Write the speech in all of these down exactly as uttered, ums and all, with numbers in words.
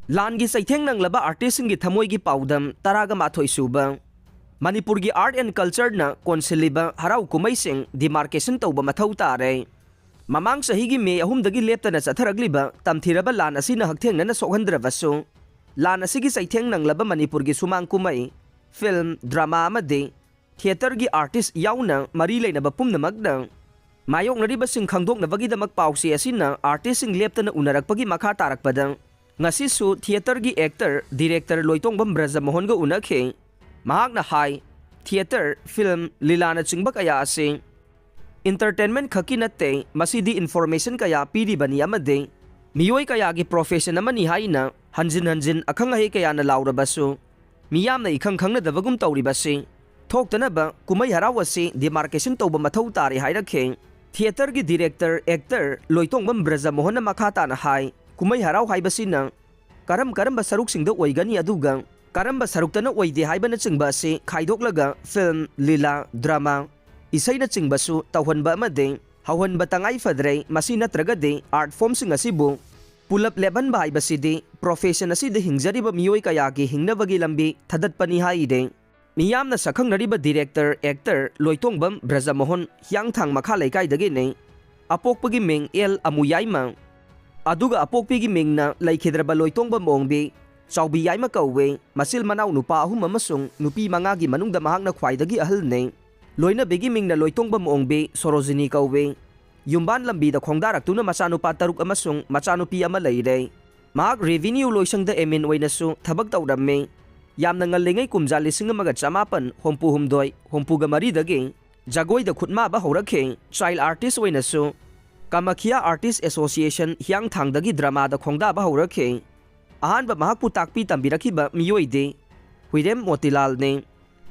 ꯂꯥꯟꯒꯤ ꯆꯩꯊꯦꯡ ꯅꯪꯂꯕ ꯑꯥꯔꯇꯤꯁꯁꯤꯡꯒꯤ ꯊꯃꯣꯏꯒꯤ ꯄꯥꯎꯗꯝ ꯇꯔꯥꯒ ꯃꯥꯊꯣꯏ ꯁꯨꯕ꯫ ꯃꯅꯤꯄꯨꯔꯒꯤ ꯑꯥꯔꯠ ꯑꯦꯟ ꯀꯜꯆꯔꯅ ꯀꯣꯟꯁꯤꯜꯂꯤꯕ ꯍꯔꯥꯎ ꯀꯨꯝꯍꯩꯁꯤꯡ ꯗꯤꯃꯥꯔꯀꯦꯁꯟ ꯇꯧꯕ ꯃꯊꯧ ꯇꯥꯔꯦ꯫ ꯃꯃꯥꯡ ꯆꯍꯤꯒꯤ ꯃꯦ ꯑꯍꯨꯝꯗꯒꯤ ꯂꯦꯞꯇꯅ ꯆꯠꯊꯔꯛꯂꯤꯕ ꯇꯝꯊꯤꯔꯕ ꯂꯥꯟ ꯑꯁꯤꯅ ꯍꯛꯊꯦꯡꯅꯅ ꯁꯣꯛꯍꯟꯗ꯭ꯔꯕꯁꯨ, ꯂꯥꯟ ꯑꯁꯤꯒꯤ ꯆꯩꯊꯦꯡ ꯅꯪꯂꯕ ꯃꯅꯤꯄꯨꯔꯒꯤ ꯁꯨꯃꯥꯡ ꯀꯨꯝꯍꯩ, ꯐꯤꯜꯝ, ꯗ꯭ꯔꯃꯥ ꯑꯃꯗꯤ ꯊꯤꯌꯦꯇꯔꯒꯤ ꯑꯥꯔꯇꯤꯁ ꯌꯥꯎꯅ ꯃꯔꯤ ꯂꯩꯅꯕ ꯄꯨꯝꯅꯃꯛꯅ ꯃꯥꯌꯣꯛꯅꯔꯤꯕꯁꯤꯡ ꯈꯪꯗꯣꯛꯅꯕꯒꯤꯗꯃꯛ ꯄꯥꯎꯆꯦ ꯑꯁꯤꯅ ꯑꯥꯔꯇꯤꯁꯁꯤꯡ ꯂꯦꯞꯇꯅ ꯎꯅꯔꯛꯄꯒꯤ ꯃꯈꯥ ꯇꯥꯔꯛꯄꯗ, ꯉꯁꯤꯁꯨ ꯊꯤꯌꯦꯇꯔꯒꯤ ꯑꯦꯛꯇꯔ, ꯗꯤꯔꯦꯛꯇꯔ ꯂꯣꯏꯇꯣꯡꯕꯝ ꯕ꯭ꯔꯖꯃꯣꯍꯟꯒ ꯎꯅꯈꯤ꯫ ꯃꯍꯥꯛꯅ ꯍꯥꯏ, ꯊꯤꯌꯦꯇꯔ, ꯐꯤꯜꯝ, ꯂꯤꯂꯥꯅꯆꯤꯡꯕ ꯀꯌꯥ ꯑꯁꯤ ꯏꯟꯇꯔꯇꯦꯟꯃꯦꯟ ꯈꯛꯀꯤ ꯅꯠꯇꯦ, ꯃꯁꯤꯗꯤ ꯏꯟꯐꯣꯔꯃꯦꯁꯟ ꯀꯌꯥ ꯄꯤꯔꯤꯕꯅꯤ ꯑꯃꯗꯤ ꯃꯤꯑꯣꯏ ꯀꯌꯥꯒꯤ ꯄ꯭ꯔꯣꯐꯦꯁꯟ ꯑꯃꯅꯤ ꯍꯥꯏꯅ ꯍꯟꯖꯤꯟ ꯍꯟꯖꯤꯟ ꯑꯈꯪ ꯑꯍꯩ ꯀꯌꯥꯅ ꯂꯥꯎꯔꯕꯁꯨ, ꯃꯤꯌꯥꯝꯅ ꯏꯈꯪ ꯈꯪꯅꯗꯕꯒꯨꯝ ꯇꯧꯔꯤꯕꯁꯤ ꯊꯣꯛꯇꯅꯕ ꯀꯨꯝꯍꯩ ꯍꯔꯥꯎ ꯑꯁꯤ ꯗꯤꯃꯥꯔꯀꯦꯁꯟ ꯇꯧꯕ ꯃꯊꯧ ꯇꯥꯔꯦ ꯍꯥꯏꯔꯛꯈꯤ꯫ ꯊꯤꯌꯦꯇꯔꯒꯤ ꯗꯤꯔꯦꯛꯇꯔ, ꯑꯦꯛꯇꯔ ꯂꯣꯏꯇꯣꯡꯕꯝ ꯕ꯭ꯔꯖꯃꯣꯍꯟꯅ ꯃꯈꯥ ꯇꯥꯅ ꯍꯥꯏ, ꯀꯨꯝꯍꯩ ꯍꯔꯥꯎ ꯍꯥꯏꯕꯁꯤꯅ ꯀꯔꯝ ꯀꯔꯝꯕ ꯁꯔꯨꯛꯁꯤꯡꯗ ꯑꯣꯏꯒꯅꯤ, ꯑꯗꯨꯒ ꯀꯔꯝꯕ ꯁꯔꯨꯛꯇꯅ ꯑꯣꯏꯗꯦ ꯍꯥꯏꯕꯅꯆꯤꯡꯕ ꯑꯁꯤ ꯈꯥꯏꯗꯣꯛꯂꯒ ꯐꯤꯜꯝ, ꯂꯤꯂꯥ, ꯗ꯭ꯔꯃꯥ, ꯏꯁꯩꯅꯆꯤꯡꯕꯁꯨ ꯇꯧꯍꯟꯕ ꯑꯃꯗꯤ ꯍꯧꯍꯟꯕ ꯇꯉꯥꯏ ꯐꯗ꯭ꯔꯦ꯫ ꯃꯁꯤ ꯅꯠꯇ꯭ꯔꯒꯗꯤ ꯑꯥꯔꯠ ꯐꯣꯝꯁꯤꯡ ꯑꯁꯤꯕꯨ ꯄꯨꯂꯞ ꯂꯦꯞꯍꯟꯕ ꯍꯥꯏꯕꯁꯤꯗꯤ ꯄ꯭ꯔꯣꯐꯦꯁꯟ ꯑꯁꯤꯗ ꯍꯤꯡꯖꯔꯤꯕ ꯃꯤꯑꯣꯏ ꯀꯌꯥꯒꯤ ꯍꯤꯡꯅꯕꯒꯤ ꯂꯝꯕꯤ ꯊꯥꯗꯠꯄꯅꯤ ꯍꯥꯏꯔꯤ꯫ ꯃꯤꯌꯥꯝꯅ ꯁꯛꯈꯪꯅꯔꯤꯕ ꯗꯤꯔꯦꯛꯇꯔ, ꯑꯦꯛꯇꯔ ꯂꯣꯏꯇꯣꯡꯕꯝ ꯕ꯭ꯔꯖꯃꯣꯍꯟ ꯍꯤꯌꯥꯡꯊꯥꯡ ꯃꯈꯥ ꯂꯩꯀꯥꯏꯗꯒꯤꯅꯤ꯫ ꯑꯄꯣꯛꯄꯒꯤ ꯃꯤꯡ ꯑꯦꯜ ꯑꯃꯨꯌꯥꯏꯃ, ꯑꯗꯨꯒ ꯑꯄꯣꯛꯄꯤꯒꯤ ꯃꯤꯡꯅ ꯂꯩꯈꯤꯗ꯭ꯔꯕ ꯂꯣꯏꯇꯣꯡꯕꯝ ꯑꯣꯡꯕꯤ, ꯆꯥꯎꯕꯤ ꯌꯥꯏꯃ ꯀꯧꯏ꯫ ꯃꯆꯤꯜ ꯃꯅꯥꯎ ꯅꯨꯄꯥ ꯑꯍꯨꯝ ꯑꯃꯁꯨꯡ ꯅꯨꯄꯤ ꯃꯉꯥꯒꯤ ꯃꯅꯨꯡꯗ ꯃꯍꯥꯛꯅ ꯈ꯭ꯋꯥꯏꯗꯒꯤ ꯑꯍꯜꯅꯤ꯫ ꯂꯣꯏꯅꯕꯤꯒꯤ ꯃꯤꯡꯅ ꯂꯣꯏꯇꯣꯡꯕꯝ ꯑꯣꯡꯕꯤ ꯁꯣꯔꯣꯖꯤꯅꯤ ꯀꯧꯏ꯫ ꯌꯨꯝꯕꯥꯟ ꯂꯝꯕꯤꯗ ꯈꯣꯡꯗꯥꯔꯛꯇꯨꯅ ꯃꯆꯥꯅꯨꯄꯥ ꯇꯔꯨꯛ ꯑꯃꯁꯨꯡ ꯃꯆꯥꯅꯨꯄꯤ ꯑꯃ ꯂꯩꯔꯦ꯫ ꯃꯍꯥꯛ ꯔꯦꯚꯤꯅ꯭ꯌꯨ ꯂꯣꯏꯁꯪꯗ ꯑꯦꯃꯤꯟ ꯑꯣꯏꯅꯁꯨ ꯊꯕꯛ ꯇꯧꯔꯝꯃꯤ꯫ ꯌꯥꯝꯅ ꯉꯜꯂꯤꯉꯩ ꯀꯨꯝꯖꯥ ꯂꯤꯁꯤꯡ ꯑꯃꯒ ꯆꯃꯥꯄꯟ ꯍꯨꯝꯐꯨ ꯍꯨꯝꯗꯣꯏ, ꯍꯨꯝꯐꯨꯒ ꯃꯔꯤꯗꯒꯤ ꯖꯒꯣꯏꯗ ꯈꯨꯠꯃꯥꯕ ꯍꯧꯔꯛꯈꯤ꯫ ꯆꯥꯏꯜ ꯑꯥꯔꯇꯤꯁ ꯑꯣꯏꯅꯁꯨ ꯀꯥꯃꯈꯤꯌꯥ ꯑꯥꯔꯇꯤꯁ ꯑꯦꯁꯣꯁꯤꯌꯦꯁꯟ ꯍꯤꯌꯥꯡꯊꯥꯡꯗꯒꯤ ꯗ꯭ꯔꯃꯥꯗ ꯈꯣꯡꯗꯥꯕ ꯍꯧꯔꯛꯈꯤ꯫ ꯑꯍꯥꯟꯕ ꯃꯍꯥꯛꯄꯨ ꯇꯥꯛꯄꯤ ꯇꯝꯕꯤꯔꯛꯈꯤꯕ ꯃꯤꯑꯣꯏꯗꯤ ꯍꯨꯏꯔꯦꯝ ꯃꯣꯇꯤꯂꯥꯜꯅꯤ꯫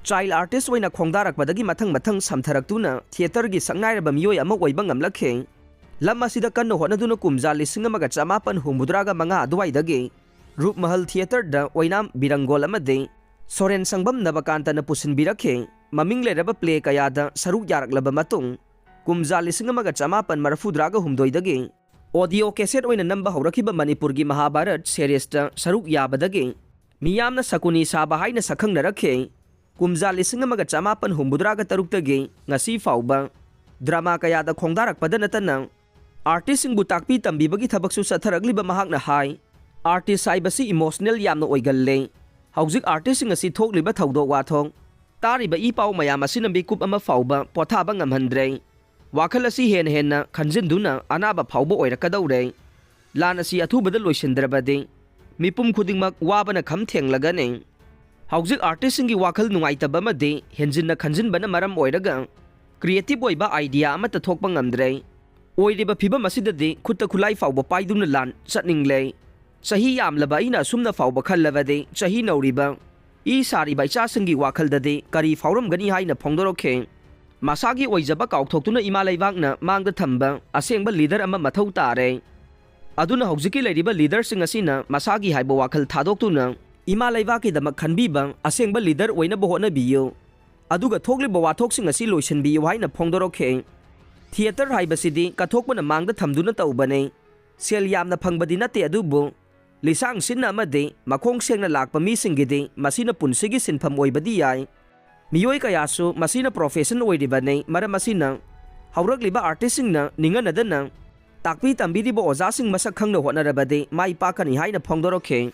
ꯆꯥꯏꯜ ꯑꯥꯔꯇꯤꯁ ꯑꯣꯏꯅ ꯈꯣꯡꯗꯥꯔꯛꯄꯗꯒꯤ ꯃꯊꯪ ꯃꯊꯪ ꯁꯝꯊꯔꯛꯇꯨꯅ ꯊꯤꯌꯦꯇꯔꯒꯤ ꯁꯛꯅꯥꯏꯔꯕ ꯃꯤꯑꯣꯏ ꯑꯃ ꯑꯣꯏꯕ ꯉꯝꯂꯛꯈꯤ꯫ ꯂꯝ ꯑꯁꯤꯗ ꯀꯟꯅ ꯍꯣꯠꯅꯗꯨꯅ ꯀꯨꯝꯖꯥ ꯂꯤꯁꯤꯡ ꯑꯃꯒ ꯆꯃꯥꯄꯟ ꯍꯨꯝꯐꯨꯇꯔꯥꯒ ꯃꯉꯥ ꯑꯗꯨꯋꯥꯏꯗꯒꯤ ꯔꯨꯞꯃꯍꯜ ꯊꯤꯌꯦꯇꯔꯗ ꯑꯣꯏꯅꯥꯝ ꯕꯤꯔꯪꯒꯣꯜ ꯑꯃꯗꯤ ꯁꯣꯔꯦꯟ ꯁꯪꯕꯝ ꯅꯕꯀꯥꯟꯇꯅ ꯄꯨꯁꯤꯟꯕꯤꯔꯛꯈꯤ꯫ ꯃꯃꯤꯡ ꯂꯩꯔꯕ ꯄ꯭ꯂꯦ ꯀꯌꯥꯗ ꯁꯔꯨꯛ ꯌꯥꯔꯛꯂꯕ ꯃꯇꯨꯡ, ꯀꯨꯝꯖꯥ ꯂꯤꯁꯤꯡ ꯑꯃꯒ ꯆꯃꯥꯄꯟ ꯃꯔꯤꯐꯨꯇꯔꯥꯒ ꯍꯨꯝꯗꯣꯏꯗꯒꯤ ꯑꯣꯗꯤꯑꯣ ꯀꯦꯁꯦꯠ ꯑꯣꯏꯅ ꯅꯝꯕ ꯍꯧꯔꯛꯈꯤꯕ ꯃꯅꯤꯄꯨꯔꯒꯤ ꯃꯍꯥꯚꯥꯔꯠ ꯁꯦꯔꯤꯁꯇ ꯁꯔꯨꯛ ꯌꯥꯕꯗꯒꯤ ꯃꯤꯌꯥꯝꯅ ꯁꯀꯨꯅꯤ ꯁꯥꯕ ꯍꯥꯏꯅ ꯁꯛꯈꯪꯅꯔꯛꯈꯤ꯫ ꯀꯨꯝꯖꯥ ꯂꯤꯁꯤꯡ ꯑꯃꯒ ꯆꯃꯥꯄꯟ ꯍꯨꯝꯐꯨꯇꯔꯥꯒ ꯇꯔꯨꯛꯇꯒꯤ ꯉꯁꯤ ꯐꯥꯎꯕ ꯗ꯭ꯔꯃꯥ ꯀꯌꯥꯗ ꯈꯣꯡꯗꯥꯔꯛꯄꯗ ꯅꯠꯇꯅ ꯑꯥꯔꯇꯤꯁꯁꯤꯡꯕꯨ ꯇꯥꯛꯄꯤ ꯇꯝꯕꯤꯕꯒꯤ ꯊꯕꯛꯁꯨ ꯆꯠꯊꯔꯛꯂꯤꯕ ꯃꯍꯥꯛꯅ ꯍꯥꯏ, ꯑꯥꯔꯇꯤꯁ ꯍꯥꯏꯕꯁꯤ ꯏꯃꯣꯁꯅꯦꯜ ꯌꯥꯝꯅ ꯑꯣꯏꯒꯜꯂꯦ꯫ ꯍꯧꯖꯤꯛ ꯑꯥꯔꯇꯤꯁꯁꯤꯡ ꯑꯁꯤ ꯊꯣꯛꯂꯤꯕ ꯊꯧꯗꯣꯛ ꯋꯥꯊꯣꯛ, ꯇꯥꯔꯤꯕ ꯏ ꯄꯥꯎ ꯃꯌꯥꯝ ꯑꯁꯤꯅ ꯃꯤꯀꯨꯞ ꯑꯃ ꯐꯥꯎꯕ ꯄꯣꯊꯥꯕ ꯉꯝꯍꯟꯗ꯭ꯔꯦ꯫ ꯋꯥꯈꯜ ꯑꯁꯤ ꯍꯦꯟꯅ ꯍꯦꯟꯅ ꯈꯟꯖꯤꯟꯗꯨꯅ ꯑꯅꯥꯕ ꯐꯥꯎꯕ ꯑꯣꯏꯔꯛꯀꯗꯧꯔꯦ꯫ ꯂꯥꯟ ꯑꯁꯤ ꯑꯊꯨꯕꯗ ꯂꯣꯏꯁꯤꯟꯗ꯭ꯔꯕꯗꯤ ꯃꯤꯄꯨꯝ ꯈꯨꯗꯤꯡꯃꯛ ꯋꯥꯕꯅ ꯈꯝ ꯊꯦꯡꯂꯒꯅꯤ꯫ ꯍꯧꯖꯤꯛ ꯑꯥꯔꯇꯤꯁꯁꯤꯡꯒꯤ ꯋꯥꯈꯜ ꯅꯨꯡꯉꯥꯏꯇꯕ ꯑꯃꯗꯤ ꯍꯦꯟꯖꯤꯟꯅ ꯈꯟꯖꯤꯟꯕꯅ ꯃꯔꯝ ꯑꯣꯏꯔꯒ ꯀ꯭ꯔꯤꯌꯦꯇꯤꯞ ꯑꯣꯏꯕ ꯑꯥꯏꯗꯤꯌꯥ ꯑꯃꯠꯇ ꯊꯣꯛꯄ ꯉꯝꯗ꯭ꯔꯦ꯫ ꯑꯣꯏꯔꯤꯕ ꯐꯤꯕꯝ ꯑꯁꯤꯗꯗꯤ ꯈꯨꯠꯇ ꯈꯨꯠꯂꯥꯏ ꯐꯥꯎꯕ ꯄꯥꯏꯗꯨꯅ ꯂꯥꯟ ꯆꯠꯅꯤꯡꯂꯦ꯫ ꯆꯍꯤ ꯌꯥꯝꯂꯕ ꯑꯩꯅ ꯑꯁꯨꯝꯅ ꯐꯥꯎꯕ ꯈꯜꯂꯕꯗꯤ ꯆꯍꯤ ꯅꯧꯔꯤꯕ ꯏ ꯁꯥꯔꯤꯕ ꯏꯆꯥꯁꯤꯡꯒꯤ ꯋꯥꯈꯜꯗꯗꯤ ꯀꯔꯤ ꯐꯥꯎꯔꯝꯒꯅꯤ ꯍꯥꯏꯅ ꯐꯣꯡꯗꯣꯔꯛꯈꯤ꯫ ꯃꯁꯥꯒꯤ ꯑꯣꯏꯖꯕ ꯀꯥꯎꯊꯣꯛꯇꯨꯅ ꯏꯃꯥ ꯂꯩꯕꯥꯛꯅ ꯃꯥꯡꯗ ꯊꯝꯕ ꯑꯁꯦꯡꯕ ꯂꯤꯗꯔ ꯑꯃ ꯃꯊꯧ ꯇꯥꯔꯦ꯫ ꯑꯗꯨꯅ ꯍꯧꯖꯤꯛꯀꯤ ꯂꯩꯔꯤꯕ ꯂꯤꯗꯔꯁꯤꯡ ꯑꯁꯤꯅ ꯃꯁꯥꯒꯤ ꯍꯥꯏꯕ ꯋꯥꯈꯜ ꯊꯥꯗꯣꯛꯇꯨꯅ ꯏꯃꯥ ꯂꯩꯕꯥꯛꯀꯤꯗꯃꯛ ꯈꯟꯕꯤꯕ ꯑꯁꯦꯡꯕ ꯂꯤꯗꯔ ꯑꯣꯏꯅꯕ ꯍꯣꯠꯅꯕꯤꯌꯨ꯫ ꯑꯗꯨꯒ ꯊꯣꯛꯂꯤꯕ ꯋꯥꯊꯣꯛꯁꯤꯡ ꯑꯁꯤ ꯂꯣꯏꯁꯤꯟꯕꯤꯌꯨ ꯍꯥꯏꯅ ꯐꯣꯡꯗꯣꯔꯛꯈꯤ꯫ ꯊꯤꯌꯦꯇꯔ ꯍꯥꯏꯕꯁꯤꯗꯤ ꯀꯠꯊꯣꯛꯄꯅ ꯃꯥꯡꯗ ꯊꯝꯗꯨꯅ ꯇꯧꯕꯅꯤ꯫ ꯁꯦꯜ ꯌꯥꯝꯅ ꯐꯪꯕꯗꯤ ꯅꯠꯇꯦ, ꯑꯗꯨꯕꯨ ꯂꯤꯁꯥꯡ ꯁꯤꯟꯅ ꯑꯃꯗꯤ ꯃꯈꯣꯡ ꯁꯦꯡꯅ ꯂꯥꯛꯄ ꯃꯤꯁꯤꯡꯒꯤꯗꯤ ꯃꯁꯤꯅ ꯄꯨꯟꯁꯤꯒꯤ ꯁꯤꯟꯐꯝ ꯑꯣꯏꯕꯗꯤ ꯌꯥꯏ꯫ ꯃꯤꯑꯣꯏ ꯀꯌꯥꯁꯨ ꯃꯁꯤꯅ ꯄ꯭ꯔꯣꯐꯦꯁꯟ ꯑꯣꯏꯔꯤꯕꯅꯤ꯫ ꯃꯔꯝ ꯑꯁꯤꯅ ꯍꯧꯔꯛꯂꯤꯕ ꯑꯥꯔꯇꯤꯁꯁꯤꯡꯅ ꯅꯤꯡꯍꯟꯅꯗꯅ ꯇꯥꯛꯄꯤ ꯇꯝꯕꯤꯔꯤꯕ ꯑꯣꯖꯥꯁꯤꯡ ꯃꯁꯛ ꯈꯪꯅ ꯍꯣꯠꯅꯔꯕꯗꯤ ꯃꯥꯏ ꯄꯥꯛꯀꯅꯤ ꯍꯥꯏꯅ ꯐꯣꯡꯗꯣꯔꯛꯈꯤ꯫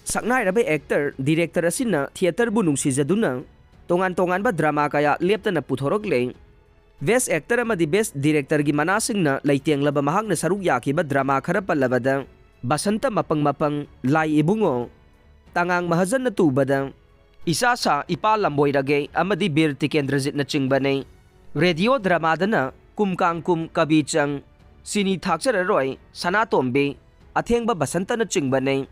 ꯁꯛꯅꯥꯏꯔꯕ ꯑꯦꯛꯇꯔ, ꯗꯤꯔꯦꯛꯇꯔ ꯑꯁꯤꯅ ꯊꯤꯌꯦꯇꯔꯕꯨ ꯅꯨꯡꯁꯤꯖꯗꯨꯅ ꯇꯣꯉꯥꯟ ꯇꯣꯉꯥꯟꯕ ꯗ꯭ꯔꯃꯥ ꯀꯌꯥ ꯂꯦꯞꯇꯅ ꯄꯨꯊꯣꯔꯛꯂꯦ꯫ ꯕꯦꯁ ꯑꯦꯛꯇꯔ ꯑꯃꯗꯤ ꯕꯦꯁ ꯗꯤꯔꯦꯛꯇꯔꯒꯤ ꯃꯅꯥꯁꯤꯡꯅ ꯂꯩꯇꯦꯡꯂꯕ ꯃꯍꯥꯛꯅ ꯁꯔꯨꯛ ꯌꯥꯈꯤꯕ ꯗ꯭ꯔꯃꯥ ꯈꯔ ꯄꯜꯂꯕꯗ ꯕꯁꯟꯇ ꯃꯄꯪ ꯃꯄꯪ, ꯂꯥꯏ ꯏꯕꯨꯡꯉꯣ, ꯇꯉꯥꯡ ꯃꯍꯥꯖꯟꯅ ꯇꯨꯕꯗ ꯏꯆꯥ ꯁꯥ ꯏꯄꯥ ꯂꯝꯕꯣꯏꯔꯒꯦ ꯑꯃꯗꯤ ꯕꯤꯔ ꯇꯤꯀꯦꯟꯗ꯭ꯔꯖꯤꯠꯅꯆꯤꯡꯕꯅꯤ꯫ ꯔꯦꯗꯤꯑꯣ ꯗ꯭ꯔꯃꯥꯗꯅ ꯀꯨꯝ ꯀꯥꯡ ꯀꯨꯝ, ꯀꯕꯤ ꯆꯪ, ꯆꯤꯅꯤ ꯊꯥꯛꯆꯔꯔꯣꯏ, ꯁꯅꯥꯇꯣꯝꯕꯤ, ꯑꯊꯦꯡꯕ ꯕꯁꯟꯇꯅꯆꯤꯡꯕꯅꯤ꯫